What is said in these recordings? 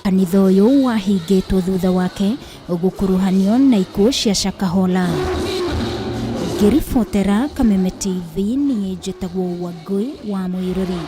Kanitha ũyũ wahingĩtwo thutha wake gũkuruhanio na ikuũ cia Shakahola. Ngĩribotera Kameme TV niĩ njĩtagwo Wangũi wa Mũirũri.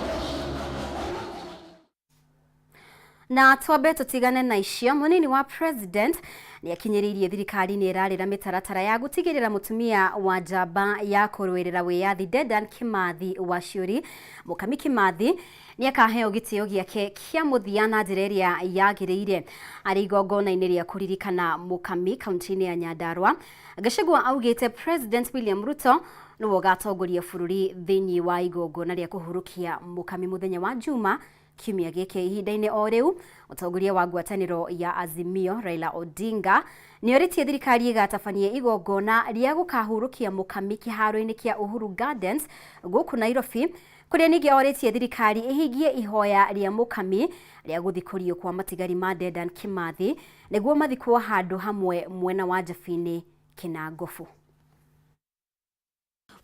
Na twambe tũtigane na icio. Mũnini wa president nĩ akinyĩrĩirie thirikari nĩ ĩrarĩra mĩtaratara ya gũtigĩrĩra mũtumia wa njamba ya kũrũĩrĩra wĩyathi Dedan Kimathi Waciũri, Mũkami Kimathi, nĩ akaheo gĩtĩo gĩake kĩa mũthia na njĩra ĩrĩa yagĩrĩire. Arĩ igongona-inĩ rĩa kũririkana Mũkami kaunti-inĩ ya Nyandarua, Gachagua augĩte President William Ruto nĩwe ũgatongoria bũrũri thĩinĩ wa igongona rĩa kũhurũkia Mũkami mũthenya wa Juma kiumia gĩkĩ. Ihinda-inĩ o rĩu, mũtongoria wa ngwatanĩro ya Azimio Raila Odinga nĩ orĩtie thirikari ĩgatabania igongona rĩa gũkahurũkia Mũkami kĩharo-inĩ kĩa Uhuru Gardens gũkũ Nairobi, kũrĩa ningĩ orĩtie thirikari ĩhingie ihoya rĩa Mũkami rĩa gũthikũrio kwa matigari ma Dedan Kimathi nĩguo mathikwo handũ hamwe mwena wa Njabini Kinangofu.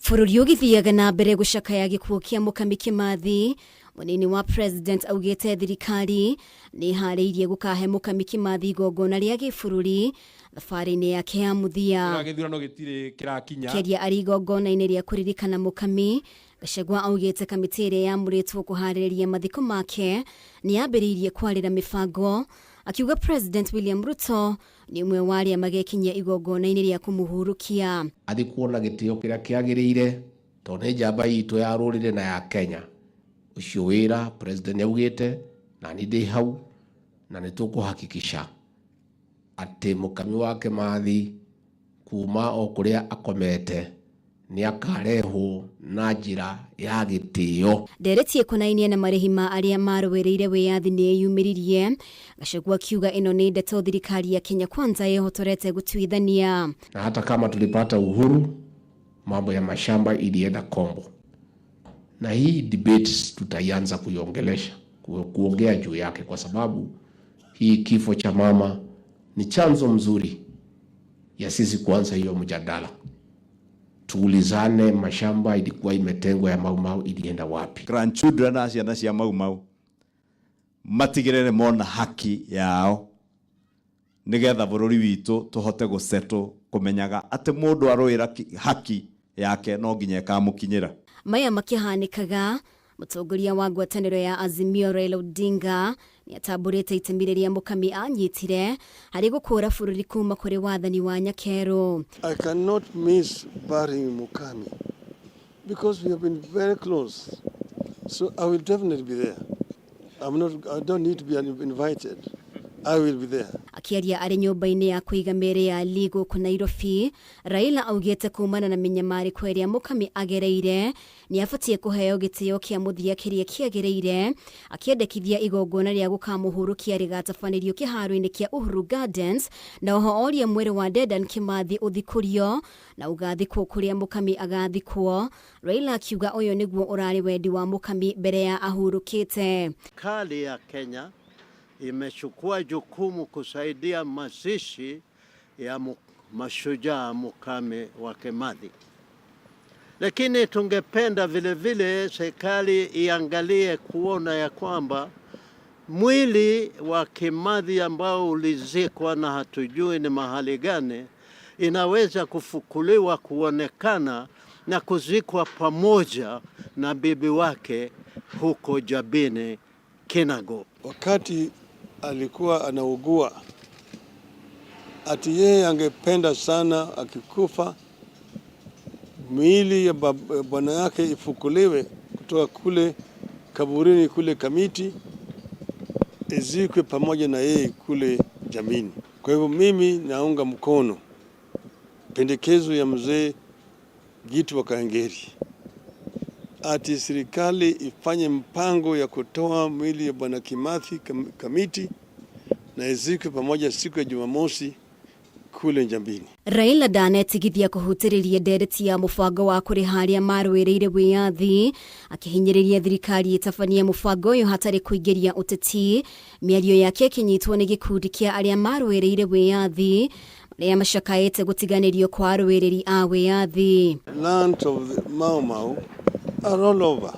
Bũrũri ũgĩthiaga na mbere gũcakaya gĩkuũ kĩa Mũkami Kĩmathi, mũnini wa president augĩte thirikari nĩ ĩharĩirie gũkahe Mũkami Kĩmathi igongona rĩa gĩbũrũri thabarĩ-inĩ yake ya mũthia. Gĩthurano gĩtirĩ kĩrakinya. Kĩaria arĩ igongona-inĩ rĩa kũririkana Mũkami, Gachagua augĩte kamĩtĩ ĩrĩa yamũrĩtwo kũharĩrĩria mathiko make nĩ yambĩrĩirie kwarĩra mĩbango, akiuga President William Ruto nĩ ũmwe wa arĩa magekinyia igongona-inĩ rĩa kũmũhurũkia. Athikwo na gĩtĩo kĩrĩa kĩagĩrĩire tondũ nĩ njamba itũ ya rũrĩrĩ na ya Kenya. Ũcio wĩra President nĩaugĩte na niĩ ndĩ hau na nĩ tũkũhakikisha atĩ Mũkami wa Kĩmathi kuma o kũrĩa akomete nĩakarehwo na njĩra ya gĩtĩo. Ndereti ĩkonainie na marĩhi ma arĩa marũĩrĩire wĩyathi nĩ ĩyumĩririe, Gachagua akiuga ĩno nĩ ndeto thirikari ya Kenya Kwanza ĩhotorete gũtuithania. Na hata kama tulipata uhuru, mambo ya mashamba ilienda kombo, na hii debate tutaianza kuiongelesha, kuongea juu yake, kwa sababu hii kifo cha mama ni chanzo mzuri ya sisi kuanza hiyo mjadala. Tuulizane, mashamba ilikuwa imetengwa ya Mau Mau ilienda wapi? Grandchildren na ciana cia Mau Mau matigĩrĩre mona haki yao nigetha bũrũri witũ tũhote gũsettle kũmenyaga atĩ mũndũ arũĩra haki yake no nginya ĩkamũkinyĩra. Maya makĩhanĩkaga, mũtongoria wa ngwatanĩro ya Azimio Raila Odinga nĩ atambũrĩte itemi rĩrĩa Mũkami anyitire harĩ gũkũra bũrũri kuma kũrĩ wathani wa Nyakerũ. I cannot miss burying Mukami because we have been very close. So I will definitely be there. I'm not, I don't need to be invited. I will be there. Akĩaria arĩ nyũmba-inĩ ya kũiga mĩĩrĩ ya Lee gũkũ Nairobi, Raila augĩte kumana na mĩnyamarĩko ĩrĩa Mũkami agereire nĩ abatiĩ kũheo gĩtĩo kĩa mũthia kĩrĩa kĩagĩrĩire, akĩendekithia igongona rĩa gũkamũhurũkia rĩgatabanĩrio kĩharo-inĩ kĩa Uhuru Gardens, na oho oria mwĩrĩ wa Dedan Kimathi ũthikũrio na ũgathikwo kũrĩa Mũkami agathikwo. Raila akiuga ũyũ nĩguo ũrarĩ wendi wa Mũkami mbere ya ahurũkĩte. Serikali ya Kenya imechukua jukumu kusaidia mazishi ya mashujaa Mukami wa Kimathi, lakini tungependa vile vile serikali iangalie kuona ya kwamba mwili wa Kimathi ambao ulizikwa na hatujui ni mahali gani, inaweza kufukuliwa kuonekana na kuzikwa pamoja na bibi wake huko Jabini Kinangop. Wakati alikuwa anaugua, ati yeye angependa sana akikufa miili ya bwana yake ifukuliwe kutoka kule kaburini kule Kamiti, izikwe pamoja na yeye kule Njabini. Kwa hivyo mimi naunga mkono pendekezo ya mzee Gitu wa Kahengeri ati serikali ifanye mpango ya kutoa mwili ya bwana Kimathi Kamiti na izikwe pamoja siku ya Jumamosi kule Njambini. Raila ndanetigithia kũhutĩrĩria ndereti ya mũbango wa kũrĩha arĩa marũĩrĩire wĩyathi, akĩhinyĩrĩria thirikari ĩtabanie mũbango ũyũ hatarĩ kũingĩria ũteti. Mĩario yake ĩkĩnyitwo nĩ gĩkundi kĩa arĩa marũĩrĩire wĩyathi arĩa macakaĩte gũtiganĩrio kwa arũĩrĩri a wĩyathi. Land of the Mau Mau are all over,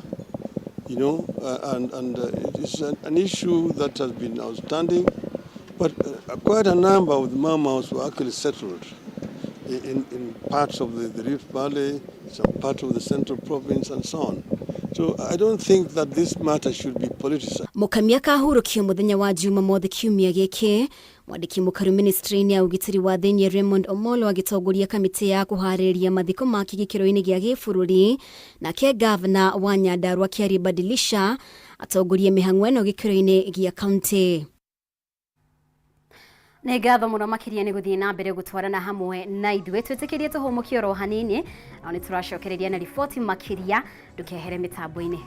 and it's an issue that has been outstanding. But quite a number of the Mau Maus were actually settled in parts of the Rift Valley, some part of the Central Province, and so on. So I don't think that this matter should be politicized. Mukami akahurũkio mũthenya wa Jumamothi kiumia gĩkĩ. Mwandĩki mũkaru ministry-inĩ ya ũgitĩri wa thĩinĩ Raymond Omolo agĩtongoria kamĩtĩ ya kũharĩrĩria mathiko make gĩkĩro-inĩ gĩa gĩbũrũri, nake gavana wa Nyandarua Kyari Badilisha atongorie mĩhang'o ĩno gĩkĩro-inĩ gĩa kaunti. Nĩ ngatho mũno makĩria nĩ gũthiĩ na mbere gũtwarana hamwe na ithuĩ. Twĩtĩkĩrie tũhũmũkie oro hanini, nao nĩ tũracokereria na riboti makĩria. Ndũkehere mĩtambo-inĩ.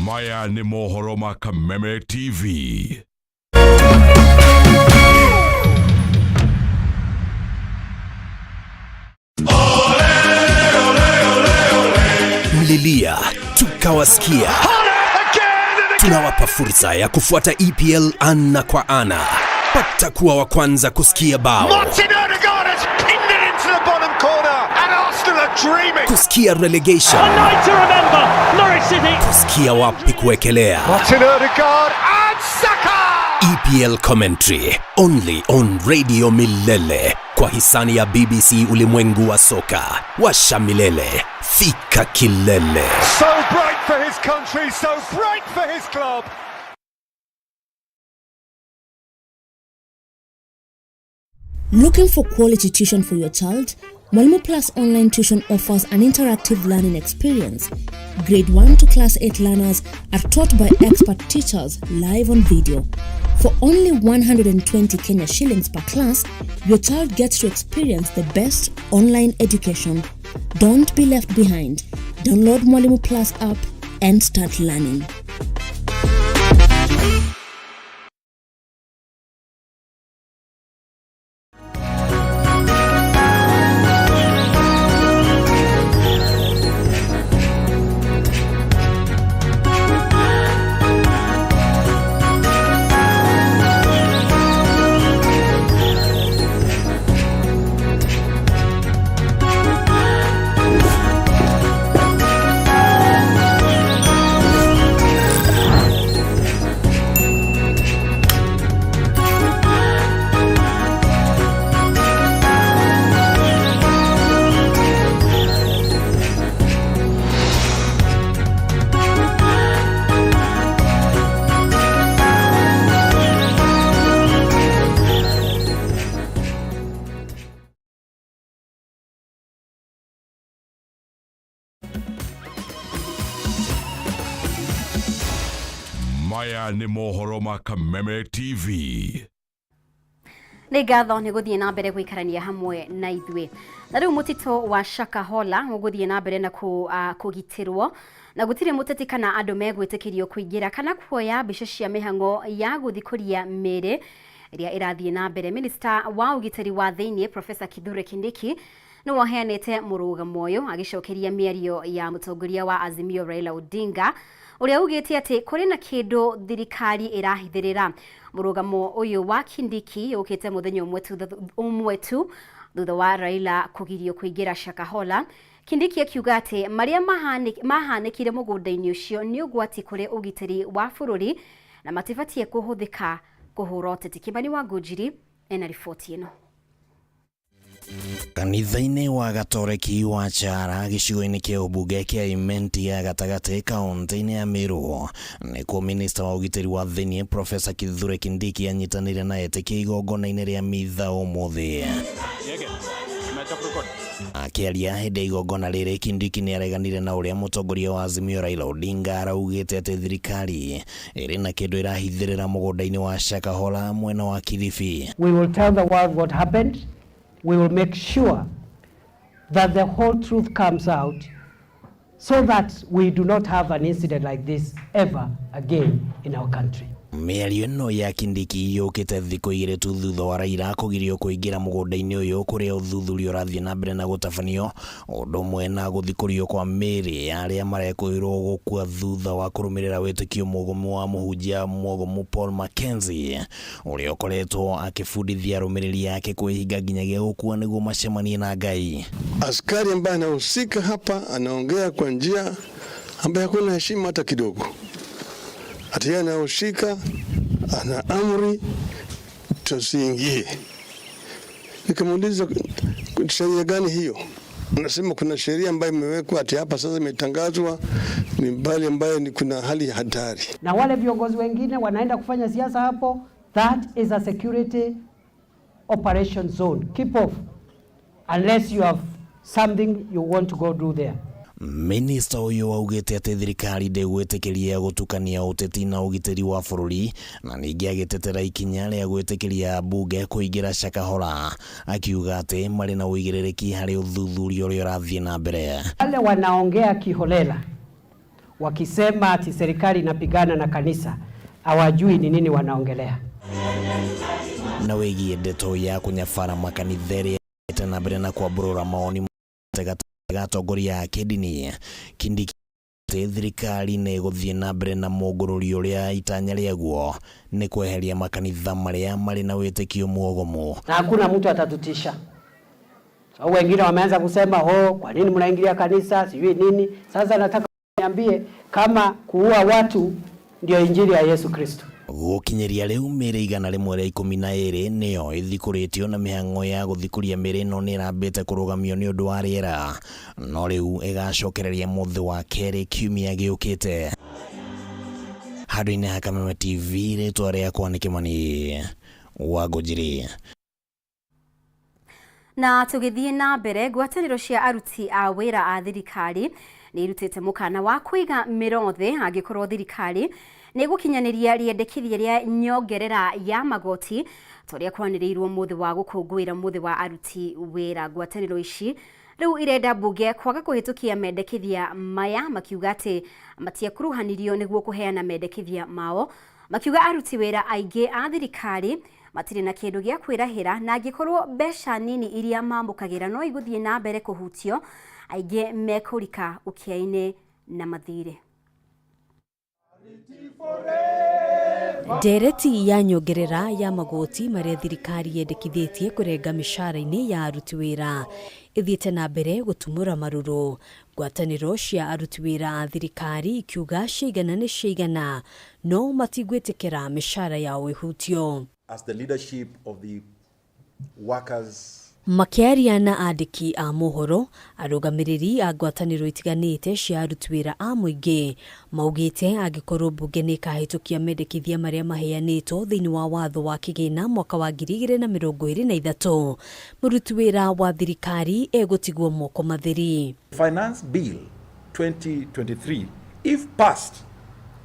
Maya nĩ mohoro ma Kameme TV. Mlilia tukawasikia. Tunawapa fursa ya kufuata EPL ana kwa ana. Pata kuwa wa kwanza kusikia bao, Martin Odegaard has pinned it into the bottom corner, and Arsenal are dreaming. Kusikia relegation, A night to remember, Norwich City. Kusikia wapi kuwekelea. Martin Odegaard and Saka. EPL commentary only on Radio Milele kwa hisani ya BBC ulimwengu wa soka. Washa milele, fika kilele. So bright for his country, so bright for his club. Looking for quality tuition for your child? Mwalimu Plus Online Tuition offers an interactive learning experience. Grade 1 to Class 8 learners are taught by expert teachers live on video. For only 120 Kenya shillings per class, your child gets to experience the best online education. Don't be left behind. Download Mwalimu Plus app and start learning. Maya nĩ mohoro ma Kameme TV. Nĩ ngatho nĩ gũthiĩ na mbere gũikarania hamwe na ithuĩ. Na rĩu mũtitũ wa Shakahola ũgũthiĩ na mbere na kũgitĩrwo, na gũtirĩ mũteti kana andũ megwĩtĩkĩrio kũingĩra kana kuoya mbica cia mĩhang'o ya gũthikũria mĩĩrĩ ĩrĩa ĩrathiĩ na mbere. Minista wa ũgitĩri wa thĩinĩ Professor Kithure Kindiki nĩwe ũheanĩte mũrũgamo ũyũ agĩcokeria mĩario ya mũtongoria wa Azimio Raila Odinga, ũrĩa ugĩte atĩ kũrĩ na kĩndũ thirikari ĩrahithĩrĩra. Mũrũgamo ũyũ wa Kindiki ũkĩte mũthenya ũmwe tu thutha wa Raila kũgirio kũingĩra Shakahola. Kindiki akiuga atĩ marĩa mahanĩkire mũgũnda-inĩ ũcio nĩ ũgwati kũrĩ ũgitĩri wa bũrũri na matibatiĩ kũhũthĩka kũhũra ũteti. Kĩmani wa Ngũnjiri ena riboti ĩno. Kanitha-inĩ wa Gatoreki wa Chara gĩcigo-inĩ kĩa ũmbunge kĩa Imenti ya gatagatĩ kaunti-inĩ ya Meru nĩkuo minista wa ũgitĩri wa thĩinĩ Professor Kithure Kindiki anyitanĩire na etĩkia igongona-inĩ rĩa mitha ũmũthĩ. Akĩaria hĩndĩ ya igongona rĩrĩ, Kindiki nĩareganire na ũrĩa mũtongoria wa Azimio Raila Odinga araugĩte atĩ thirikari ĩrĩ na kĩndũ ĩrahithĩrĩra mũgũnda-inĩ wa Shakahola mwena wa Kilifi. We will tell the world what happened. We will make sure that the whole truth comes out so that we do not have an incident like this ever again in our country. Mĩario ĩno ya Kindiki yũkĩte thikũ igĩrĩ tu thutha wa Raila kũgirio kũingĩra mũgũnda-inĩ ũyũ kũrĩa ũthuthuria ũrathiĩ na mbere na gũtabanio, ũndũ ũmwe na gũthikũrio kwa mĩĩrĩ ya arĩa marekũĩrwo gũkua thutha wa kũrũmĩrĩra wĩtĩkio mũgomu wa mũhunjia mũgomu Paul Mackenzie ũrĩa ũkoretwo akĩbundithia arũmĩrĩri ake kwĩhinga nginyagia gũkua nĩguo macemanie na Ngai. Askari ambaye anahusika hapa anaongea kwa njia ambaye hakuna heshima hata kidogo. Ati yeye anahusika, ana amri tusiingie. Nikamuuliza, sheria gani hiyo? Anasema kuna sheria ambayo imewekwa ati hapa sasa imetangazwa ni mbali ambayo ni kuna hali ya hatari. Na wale viongozi wengine wanaenda kufanya siasa hapo, that is a security operation zone. Keep off unless you have something you want to go do there. Minista ũyũ augĩte atĩ thirikari ndĩgwĩtĩkĩria gũtukania ũteti na ũgitĩri wa bũrũri, na ningĩ agĩtetera ikinya rĩa gwĩtĩkĩria mbunge kũingĩra Shakahola, akiuga atĩ marĩ na ũigĩrĩrĩki harĩ ũthuthuria ũrĩa ũrathiĩ na mbere. Wale wanaongea kiholela wakisema ati serikali inapigana na kanisa hawajui ni nini wanaongelea. Na wĩgiĩ ndeto ya kũnyabara makanitha ĩrĩa ĩthiĩte na mbere na kwambũrũra mawoni gatagatĩ ga atongoria a kĩndini, Kindiki atĩ thirikari nĩ ĩgũthiĩ na mbere na mũngũrũri ũrĩa itanya rĩaguo nĩ kweheria makanitha marĩa marĩ na wĩtĩkio muogomu. Na hakuna mtu atatutisha. So wengine wameanza kusema, oh, kwa nini mnaingilia kanisa sijui nini. Sasa nataka niambie kama kuua watu ndio injili ya Yesu Kristo. Gũkinyĩria rĩu mĩĩrĩ 112 nĩyo ĩthikũrĩtio na mĩhang'o ya gũthikũria mĩĩrĩ ĩno nĩ ĩrambĩte kũrũgamio nĩ ũndũ wa rĩera, no rĩu ĩgacokereria mũthĩ wa kerĩ kiumia gĩũkĩte. Handũ-inĩ ha Kameme TV, rĩtwa rĩakwa nĩ Kĩmani wa Ngũnjiri. Na tũgĩthiĩ na mbere, ngwatanĩro cia aruti a wĩra a thirikari nĩ irutĩte mũkana wa kũiga mĩro thĩ angĩkorwo thirikari nĩ ĩgũkinyanĩria rĩendekithia rĩa nyongerera ya magoti ta ũrĩa kwanĩrĩirwo mũthĩ wa gũkũngũĩra mũthĩ wa aruti wĩra. Ngwatanĩro ici rĩu irenda mbunge kwaga kũhĩtũkia mendekithia maya, makiuga atĩ matiakuruhanirio nĩguo kũheana mendekithia mao, makiuga aruti wĩra aingĩ a thirikari matirĩ na kĩndũ gĩa kwĩrahĩra, na angĩkorwo mbeca nini iria mamũkagĩra no igũthiĩ na mbere kũhutio, aingĩ mekũrika ũkĩa-inĩ na mathirĩ. Ndereti ya nyongerera ya magoti marĩa thirikari yendekithĩtie kũrenga mĩcara-inĩ ya aruti wĩra ĩthiĩte na mbere gũtumũra marũrũ, ngwatanĩro cia aruti wĩra a thirikari ikiuga ciaigana nĩ ciaigana no matigwĩtĩkĩra mĩcara yao ĩhutio. As the leadership of the workers. Makĩaria na andĩki a mohoro, arũgamĩrĩri a ngwatanĩro itiganĩte cia aruti wĩra a mũingĩ maugĩte angĩkorwo mbunge nĩ ĩkahĩtũkia mendekithia marĩa maheanĩtwo thĩinĩ wa watho wa kĩgĩna mwaka wa 2023, mũruti wĩra wa thirikari egũtigwo moko matheri. Finance Bill 2023, if passed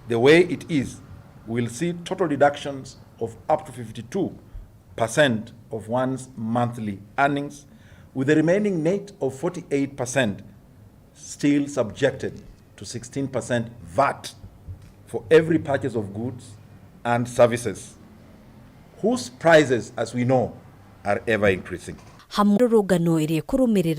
the way it is, will see total deductions of up to 52% of one's monthly earnings, with the remaining net of 48% still subjected to 16% VAT for every purchase of goods and services, whose prices, as we know, are ever increasing. Hamwe rũrũngano ĩrĩa ĩkũrũmĩrĩra.